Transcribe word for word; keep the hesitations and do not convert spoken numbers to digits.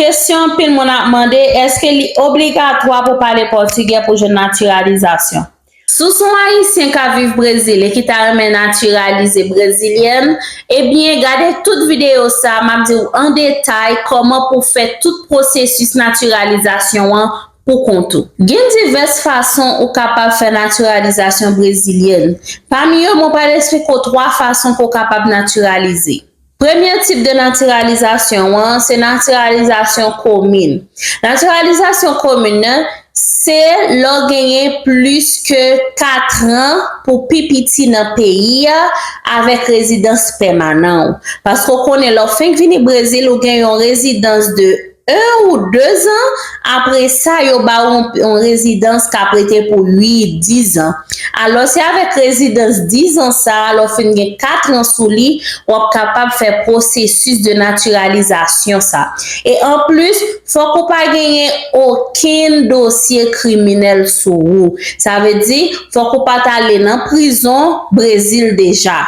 Kesyon anpil moun ap mande, èske li obligatwa pou pale pòtigè pou jwenn natiralizasyon? Si w se yon Ayisyen k ap viv Brezil e ki ta renmen natiralize brezilyèn, ebyen, gade tout videyo sa a, m ap di w an detay kòman pou w fè tout pwosesis natiralizasyon an pou kont ou. Gen divès fason ou kapab fè natiralizasyon brezilyèn. Pami yo, mwen pral eksplike w twa fason ke w kapab natiralize. Premye tip de natiralizasyon an, se natiralizasyon komin. Natiralizasyon komin nan, se lè w genyen plis ke kat an pou pi piti nan peyi a avèk rezidans pèmanan w. Paske w konnen, lè w fenk vini Brezil, ou gen yon rezidans de en ou de zan, apre sa, yo ba w yon, yon rezidans k ap rete pou uit, diz an. Alò, se avèk rezidans diz an sa a, lè w fin gen kat an sou li, w ap kapab fè pwosesis de natiralizasyon sa. E anplis, fòk ou pa genyen okenn dosye kriminèl sou ou. Sa vle di, fòk ou pa t ale nan prizon Brezil deja.